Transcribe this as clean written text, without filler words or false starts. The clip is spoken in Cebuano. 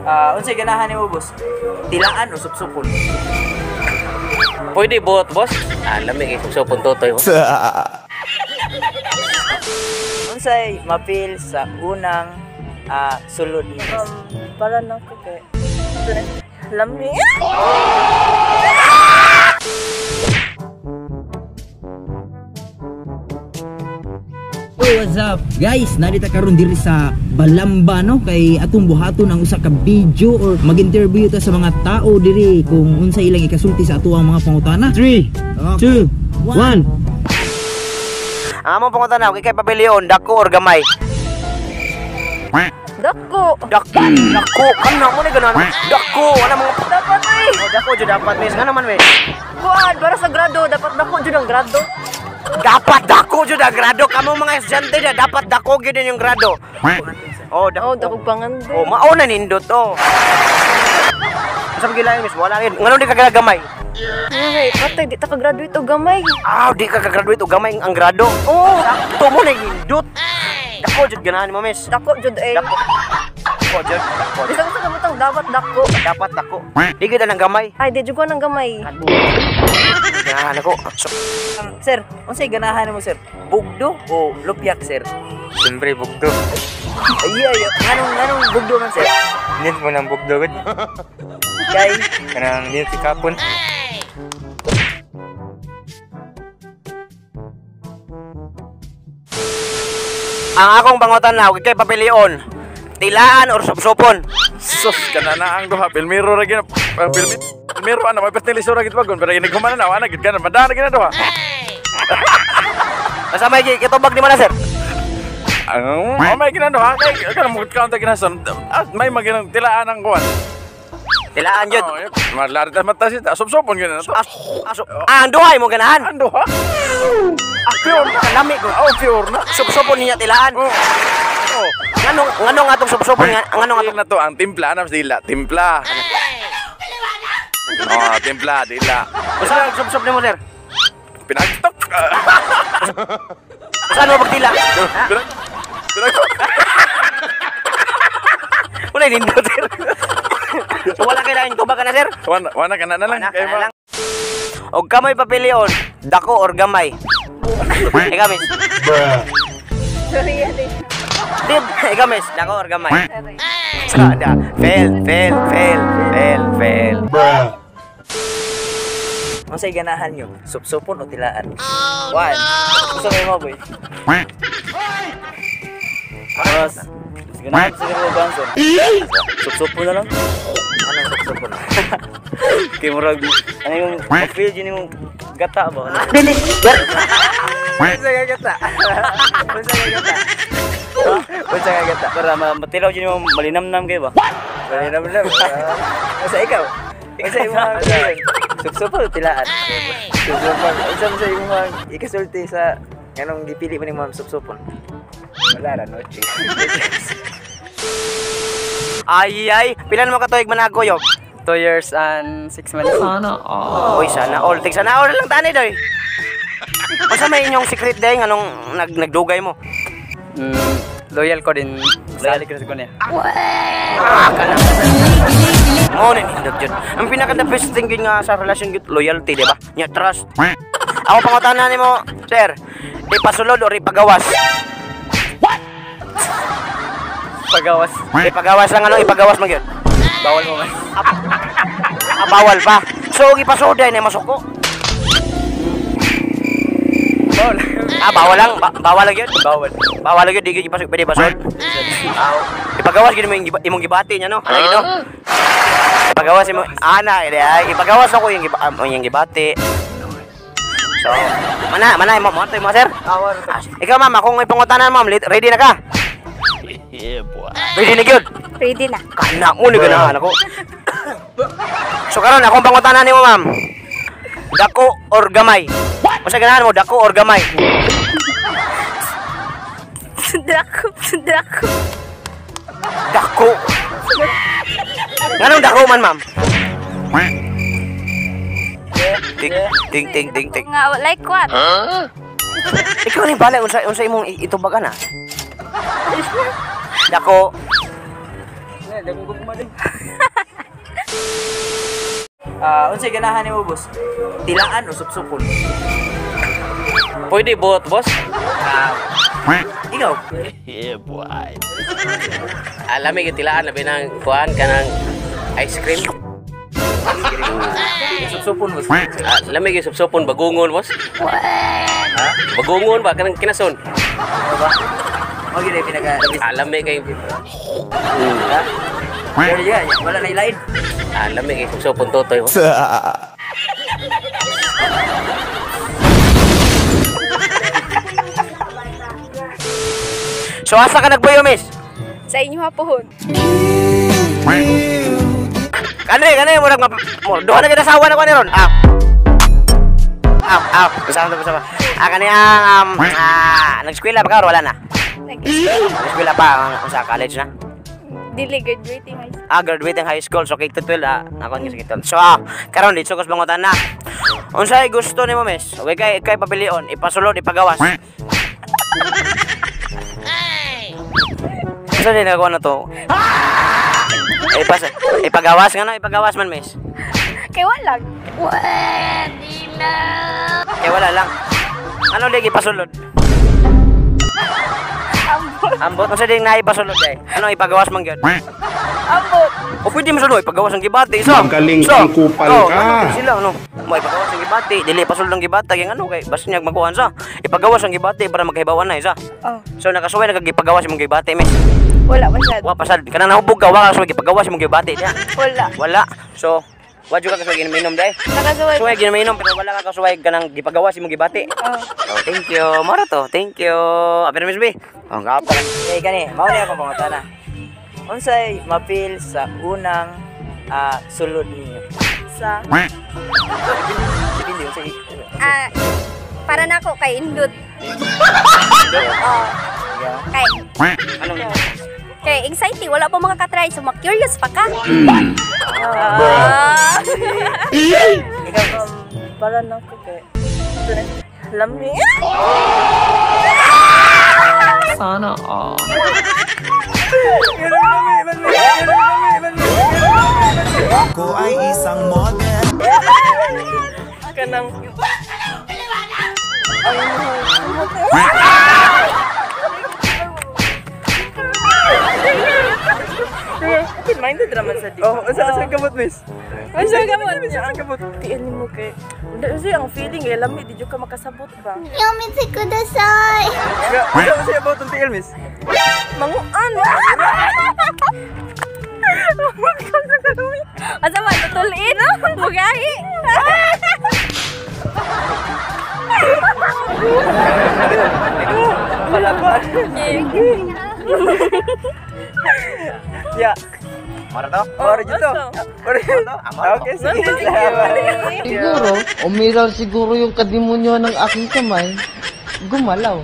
Unsay ganahan nimo, boss? Tilaan o supsupon? Pwede buot, boss. Ah, lami kay supsupon totoy. Unsay mapil sa unang sulod ni miss? Para na ko kay lami. Hey, what's up guys? Narita karon diri sa Balamba, no, kay atong buhaton ang usa ka video or mag-interview ta sa mga tao diri kung unsa ilang ikasulti sa atuang mga pangutana. 3, 2, 1. Ang among pangutana, kay pabilion, dako or gamay? Dako. Dako, dako, kana mo ni ganan. Dako, wala mga dapat eh. Oh, dako jud dapat miss. Ngano man miss? Kuan, para sa grado dapat dako jud ang grado. Dapat dako jud ang grado kamo mga estudyante na dapat dako gyud yung grado. Oh, dako. Oh, dako pangando. Oh, mao na nindot oh. Sa gilayon miss, wala rin. Ngano di ka gamay? Ay, patay di ta ka graduate og gamay. Ah, di ka graduate og gamay ang grado. Oh, sakto mo na nindot. Dako jud ganahan mo miss. Dako jud eh. Dako. Dako jud. Dako. Bisan sa kabutang dapat dako. Dapat dako. Di gyud ang gamay. Ay, di jud ko nang gamay. Ganahan ako. So, Sir, unsay ganahan mo, sir? Bugdo o lupyak, sir? Siyempre bugdo. Ay, ay, nganong bugdo man, sir? Nit mo nang bugdo gud. Kay kanang nit si kapon. Ang akong pangutana, kay pabilion, tilaan or supsupon? Sus, kana na ang duha. Pilmiro ra gyud. Pilmiro ana may pertilisor ra gyud bagon pero inighuman na ana gyud kana madana gyud na duha. Basta may kitubag ni man na, sir. Ang may ginano ha kay kana mo count ginason. May maginang tilaan ang kuan. Tilaan jud. Malari ta mata si supsupon gyud na to. Ang duha mo ganahan. Ang duha. Ah, pure na lami ko. Oh, pure na. Supsupon niya tilaan. Oh. Oh. Nganong atong supsupon nga nganong atong na to ang timpla na dila, timpla. Oh, timpla dila. Usa ang supsup nimo, sir? Pinagtok. Saan mo pagdila? Pinagtok. Wala nindot, sir. So wala kay laing tubag ka na, sir? Wala ka na lang. Wala ka na lang. Og kamay papilion, dako or gamay? Ikaw, miss. Sorry, ate. Ikaw, miss, dako or gamay? Sada. Fail, fail, fail, fail, fail. Bruh. Unsay ganahan nyo? Supsupon o tilaan? Oh, one. No! Unsa may mo, boy? Boss, mas ganahan siguro ba, sir? Supsupon na lang. Anong supsupon? Kay murag ano yung ma-feel yun yung gata ba? Unsa ka gata? Unsa ka gata? Unsa ka gata? Para matilaw yun yung malinamnam kayo ba? Malinamnam. Unsa ikaw? Unsa imong supsupon o tilaan? Supsupon. Unsa mo sa imong ikasulti sa nganong gipili mo ni ma'am supsupon? Wala ra no choice. Ay ay, pila na mo ka tuig managoyog? 2 years and 6 months. Sana all. Oy, sana all. Tig sana all lang tani doy. Unsa may inyong secret day nganong nagdugay mo? Loyal ko din. Sali ko sa kunya. Ah, kana. Mo na nindot jud. Ang pinaka the best thing gyud nga sa relasyon gyud loyalty, di ba? Nya trust. Ako pangutana nimo, sir. Ipasulod or ipagawas? What? Pagawas. Ipagawas lang ano, ipagawas man gyud. Bawal mo man. Bawal pa. So ipasuday na masuko. Bawal. Ah, bawal lang. Bawal lang yun. Bawal. Bawal lang yun. Di gyud ipasok, pwede ipasod. Ipagawas gyud mo yung imong gibati niya no. Ano gyud no? Ipagawas imo ana ay ipagawas ako yung yung gibati. So, mana mo mo mo sir. Ikaw ma'am, akong ipangutanan ma'am, ready na ka? Yeah, boy. Ready na gyud. Ready na. Kana mo ni ganahan ako. So karon akong pangutanan nimo ma'am. Dako or gamay? Unsa ganahan mo, dako or gamay? Dako, dako. Dako. Nganong dako man, ma'am? Ting ting ting ting ting. Nga like what? Huh? Ikaw ni bala unsa imong itubag ana? Dako. Dagong gugma din. Unsay ganahan nimo, boss? Tilaan o supsupon? Pwede buot, boss. Ikaw? Yeah, boy. Lami gyud tilaan labi nang kuan kanang ice cream. Supsupon, boss. Lami gyud supsupon bagungon, boss. Ha? Bagungon ba kanang kinason? Ano ba? Mo gyud pinaka Lami kay Ha? Pero yeah, wala na ilain. Lami kay supsupon totoy, boss. So asa ka nagbuyo, miss? Sa inyo ha pohon. Kani murag duha na gid asawa na ko ni ron. Basta. Kani ang nag-eskwela pa ka or wala na? Nag-eskwela pa unsa college na? Dili graduating high school. Graduating high school. So K-12 ako ang K-12. So karon dito ko sa bangutan na. Unsay gusto nimo, miss? Okay kay pabilion, ipasulod, ipagawas. Unsa din nagawa na to? Ipagawas nga na, ipagawas man, miss. Kay wala. Pwede na. Kay wala lang. Ano lagi ipasulod? Ambot. Ambot unsa din na ipasulod day? Ano ipagawas man gyud? Ambot. O pwede mo sulod ipagawas ang gibati so. Magaling kang kupal ka. Ano, sila ano? Mo ipagawas ang gibati, dili pasulod ang gibati ang ano kay basta niya magkuhan sa. Ipagawas ang gibati para magkahibawan na isa. Oh. So nakasuway nagagipagawas imong gibati, miss. Wala pasad. Wa pasad kanang nahubog ka wa ka kasuway gipagawas imong gibati diya. Wala. Wala. So wa jud ka kasuway ginominom day. Nakasuway. Suway ginominom pero wala ka kasuway kanang gipagawas imong gibati. Oh. Oh, thank you. Mara to. Thank you. Apir Miss B. Oh, gapa. Eh kani, mao ni ako pangutana. Unsay mapil sa unang sulod ninyo? Sa Depende unsay Para nako kay indot. Oh. Kay Anong kay anxiety wala pa makaka-try so ma-curious pa ka. Ikaw, miss. Para nako kay lami. Sana all. Ako ay isang model. Kanang open-minded raman sa di. Oh, unsa kamot, miss? Unsa kamot niya? Ang kamot. Tiyan nimo kay. Unsa ang feeling eh lami di jud ka makasabot ba? Yumite kudasai. Unsa about ang tiil, miss? Manguan. Asa man tutulin? Bugahi. Wala pa. Ya. Mara to? Ora dito. Ora dito. Okay, sige. Siguro, umiral siguro yung kadimonyo ng aking kamay. Gumalaw.